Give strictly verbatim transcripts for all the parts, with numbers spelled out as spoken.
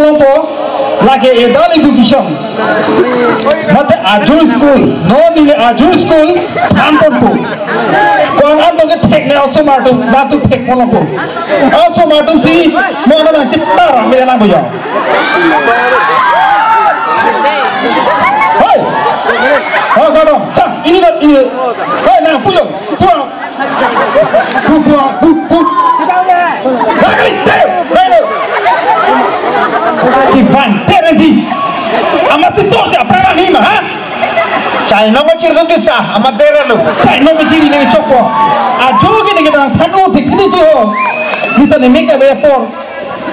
Nongpo, lake adult education. Mate ajur school, non neli ajur school, than ponpo. Ko-an atum ke thek ne osomar atum, latum thek ponpo. Osomar atum si, mo na nang chita ram me lang boya. Hoi! Oh, kado, ta, ini lo, ini lo. Hoi, nang puyo, puyo. Pu, pu, pu, pu. Lagi, tayo, tayo. Ivan, terenti. Amat si tor si apra ni ma, ha? Chai no mo chir dun tisa, amat dera lo. Chai no mo chir ini chopo. Ajo gini kita nang thanu thik thik si ho. Kita ni make up apor.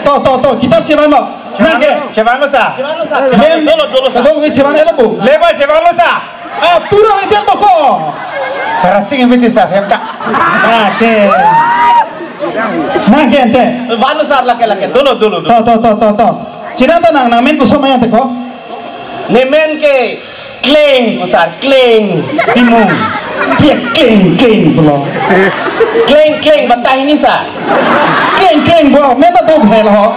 To, to, to, kita chevan lo. Nang ke. Chevan lo sa. Mem, dolo, dolo sa. Dolo ke chevan lo bu. Lema chevan lo sa. Ah, tura ite boko. Terasing invite sa, hem ta. Ah, ke. Nang ke ente. Van lo sar lake, lake. Dolo, dolo, dolo. To, to, to, to, to. China ta nang, nang men kusoma yang teko. Ne men ke Kleng, pu sar, Kleng. Timung. Pia Kleng, Kleng pulo. Kleng, Kleng, batai ni sa. Kleng, Kleng, bo, men ta do bhel ho.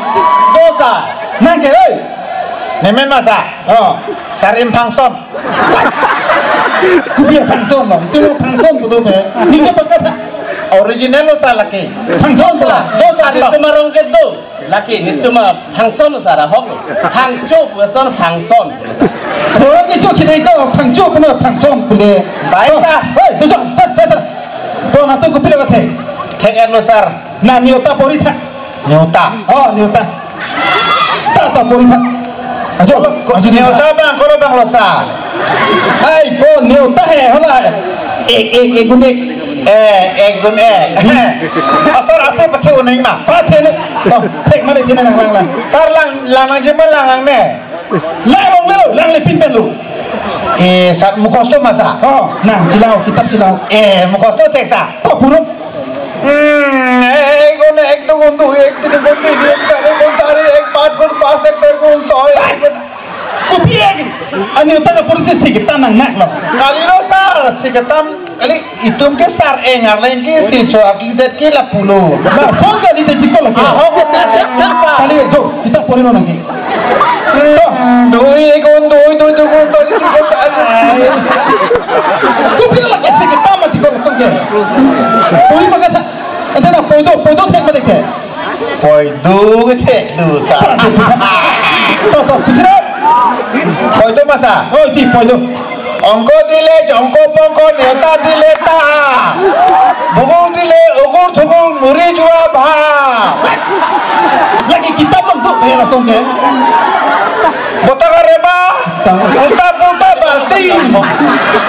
Do sa. Nang ke, oi. Ne men ma sa. Oh. Sarim Phangson. Kopi aphangson lo. Itu lo phangson betul be. Ni ke pakat. Original lo sa lake. Phangson pula. Do sa, netum arong ke do. Lake netum aphangson lo sa ra hok lo. Phangcho pu ason phangson. Seorang ke cho chide ko phangcho pu na phangson pule. Baik sa. Hei, do sa. Tet, tet, tet. To na to kopi lo thek. Thek-et lo sar. Na neota pori tha. Neota. Oh, neota. Ta ta pori tha. Ajo, ko, ajo neota bang, ko bang lo sa. Ai, ko neota he, hala. Ek, ek, ek gun ek. Eh, ek gun ek. Asar ase pathe uning ma. Pathe ne. Oh, thek mane thene nang lang lang. Sar lang, lang lang jema lang lang ne. Lang long le lo, lang le pin pen lo. Eh, sar mukhosto ma sa. Oh, nang chilao, kitab chilao. Eh, mukhosto thek sa. To puro. Hmm, ek gun ek, do gun do, ek tin gun tin, ek sar ek gun sar, ek pat gun pas, ek soi gun soi, ek gun. Kopi ek? Ani utak a pursi si kita nang nak lo. Kali lo sar, si ketam, kali itum ke sar engar leng ke si cho aklidet ke lapulo. Lason kali te chikol lagi. Ah, ho ko sar, sar. Kali jo, kita pori lo nang ke. To. Dui ek gun dui, dui dui gun dui, dui gun dui. Ai. Kopi lake si ketam mati ko song ke. Pori pakat. Ante na poido, poido thek mati ke. Poido ke thek do sa. To, to, kusira. Poido ma sa. Oh, di poido. Ongko dile, jongko pongko, neota dile ta. Bugul dile, ugur thugur, muri jua bha. Lagi kitab long tu, ya langsung ke. Bota karema, ulta pulta balti.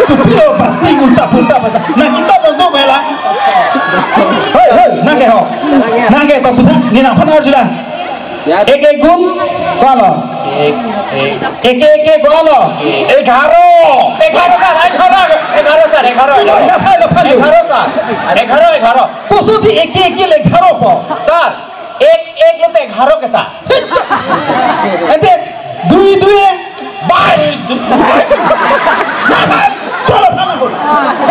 Tu pilo balti, ulta pulta balti. Na kitab long tu, ya la. Hei, hei, nang ke ho. Nang ke, to puta, ni nang phanar jula. Ek ek gun, ko-an lo? Ek, ek. Ek ek ek, ko-an lo? Egharo. Egharo sar, egharo, egharo sar, egharo. Ilo, na phai lo phai lo. Egharo sar. Egharo, egharo. Koso si ek ek ek le egharo po. Sar, ek ek lote egharo ke sar. Ante, dui dui. Bais. Na bais. Cholo phana ko.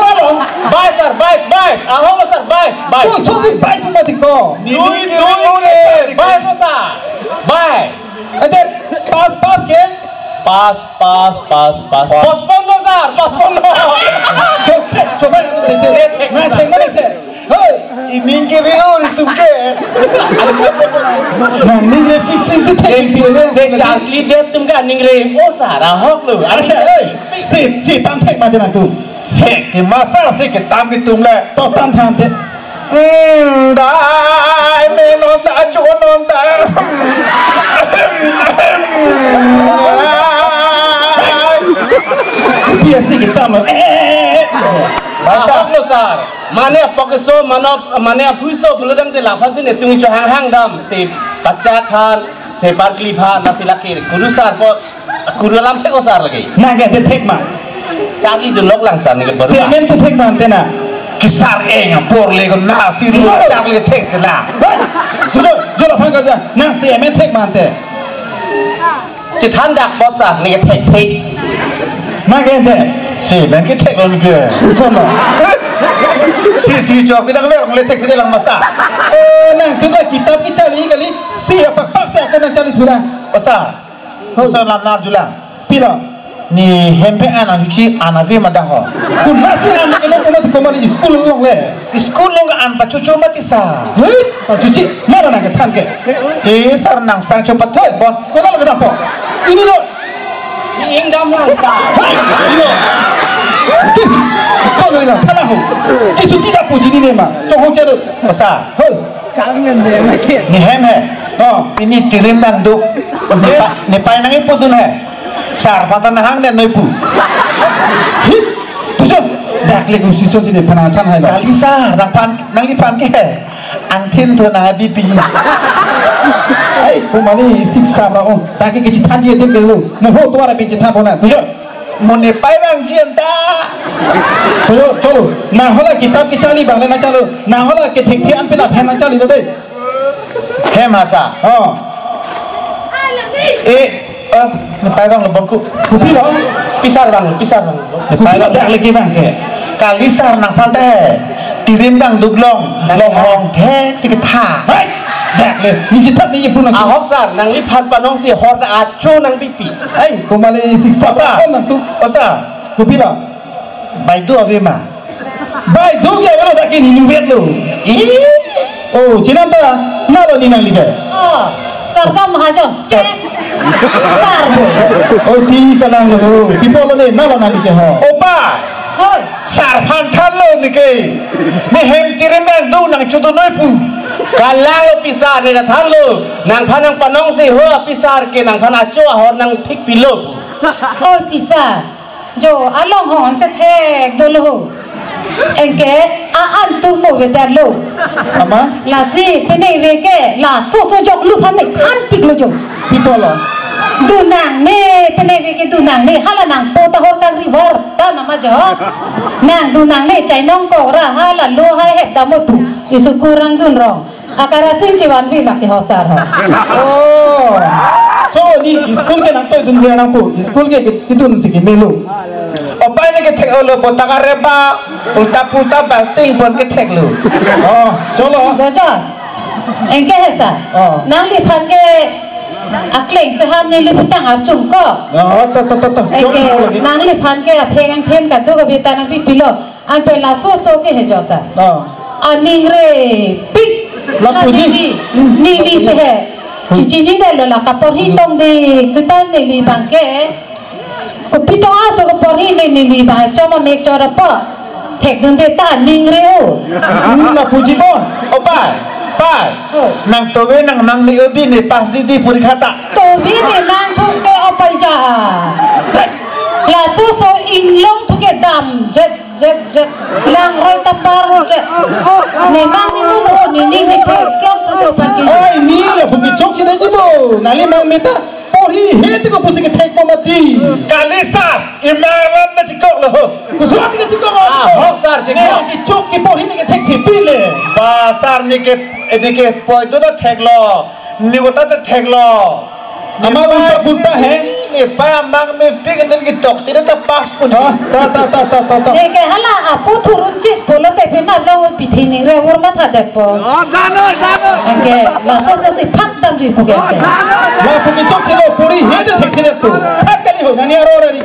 Ko-an lo? Bais sar, bais, bais. Ahok sar, bais, bais. Koso si bais mati ko. Dui, dui, dui, bais sar. Bais. Ante pas, pas ke? Pas, pas, pas, pas. Pospon sar, pospon. Chok, chok, chok, chok. Na thek mane thek. Hei, ining ke re-o itum ke. Nang ning re fixing si thek pire le. Se charkli det atum ke ning re-o sar ahok lo. Acha, hei. Si, si tam thek mati nang tu. He, ke ma sar si ketam ke tum le. To tam tham te. Hmm, dai me non da jo non da. Kopi asi ketam lo. Eh, eh, eh, eh. Basa. Ahok lo sar. Mane apok keso, mane, mane aphuso, beludang te laphan si netum chohang hang dam. Se pachak han, se parkli phan, na si lake. Kuru sar po, kuru alam thek ko sar lake. Nang ke thek ma. Charli dun lok lang sar ni ke baru. Si amen tu thek ma ante na. Ke sar eng apor le ko na si ru charli thek sila. Hei, jo, jo laphan ka ja. Nang si amen thek ma ante. Chethan dak bot sa, ne thek thek. Ma ke ante. Si, men ke thek lo ke. Uson lo. Si, si, chok, kita ke ver, le thek thek lang masa. Eh, nang tu na kitab ke charli kali. Si, apa paksa ko nang charli Sudah. Osa. Ho. Osa lam nar julang. Pilo. Ne hem pen an nangchuchi an ave ma da ho. Konatsi an ke lo, konat komat school along le. School along an pachuchu mati sir. Hei, pachuchi. Mara nangkethan ke. Eh, sir, nang sang cho pathoi bon. Konat lo kedapo. Ini lo. Ingdam nang sir. Hei, ini lo. Kau lo ina, thala ho. Kisuti da puji ni ne ma. Chong ho chero. Osa. Hei. Kangen deh, masih. Ne hem he. Oh. Pini tirim bang duk. Ne pa, ne pai nangkipu dun he. Sir aphan ta nanghang ne noi pu. Hit. Tuso. Dak le kum sison si nephan than hai lo. Kali sir, nangphan, nangliphan ke he. Angthin thu nang abi pi. Ai, kumani isik sir ra ong. Taki kechethan ji adim ke lo. Mo ho tuara pen chethan pona. Tuso. Mo ne pai bang ji anta. Cholo, cholo. Nang hala kitap kecharli bang le nangcharlo. Nang hala kethekthe an pen aphan nangcharli lo dei. Hem ha sir. Oh. Eh, eh, ne pai bang lo bon ko. Kopi lo? Pisar bang, pisar bang. Kopi lo dak lagi bang ke. Kali sir nangphan ta he. Tirim bang duk long. Long hong thek si ketha. Hai. Dak le. Ne chethan ne ipu nang. Ahok sir, nangliphan panong si hor ta acho nangpipi. Ai, kumani siksa. Osa. Nang tu. Osa. Kopi lo? Baidu ave ma? Baidu ke ave lo, dak ke ne inutvet lo. Ih. Oh, chinam ta, na lo ne nangli ke? Oh, kardom Mahajon. Cek. Sir bo. Oh, ti kalang lo. Pi apot lo ne, na lo nangli ke ho. Opa. Hoi. Sir aphan than lo ne ke. Ne hem tirim bang duk nangchudun noi pu. Kalang lo pi sir, ne than lo. Nangphan nangpanong si ho pi sir ke nangphan acho ahor nangthik pilo. Oh, ti sir. Jo, along hong te thek dolo ho. Anke a-an tu mo ve dar lo. Ama? Lasi penang ave ke laso so jok lu aphan ne thanpik lo jo. Pi apot lo? Dun nangne, penang ave ke dun nangne, hala nangpo ta hor kangri var ta nama jo. Nang dun nangne chainong kok ra hala lo hai hep ta mo pu. Isu kurang dun rong. Akara sing chivan vi laki ho sir ho. Oh. So, ne school ke nangtoi dun vi nangpu. School ke kidun si keme lo. Opa ne kethek lo, botak areba, ulta pulta balting pon kethek lo. Oh, cholo. Dojo. Anke he sir. Oh. Nangliphan ke akleng se ham ne liputang archung ko. Oh, to, to, to, to. Anke cholo lagi. Nangliphan ke apheng angthin kaduk abi ta nangpipi lo. Anpen laso so ke he jo sir. Ah. Aning repik. Lapuji. Neli, neli se he. Chichini dei lo la kaporhi tong dik seta neli bang ke. Kopi tong aso kaporhi ne neli bang choma mek chora po. Thekdunde ta aning re o. Hmm, lapuji bo. O pai, pai. Oh. Nang tove nang nang ni odi ne pass di di porikha ta. Tove ne nang thung ke o pai ja. Laso so inglong thu ke dam jet. Jet, jet. Langroi ta par jet. Ne mang ni un ho ne ning ji thek klong so so pan ki. Oi, ne lapu kechok si dei ji bo. Nangli mang meta. Porhi he ti ko pusi kethek po mati. Kali sir, imang alam ta chikok lo ho. Kuso ti kechikok lo. Ah, ho sir, chikok. Ne kechok ke porhi ne kethek thepin le. Ba sir ne ke, ne ke poi do ta thek lo. Ne ko ta ta thek lo. Ama ulta pulta he. Ne pai amang mepik ne ketok tine ta pass pun. Ah, ta, ta, ta, ta, ta, ta. Ne ke hala apu thurun chit pulote penap lo pithi ningre ur matha det po. Oh, dano, dano. Anke laso so si phak dam ji pu ke. Lapu kechok si lo porhi he de thek thek po. Phak kali ho nani aro aro ni.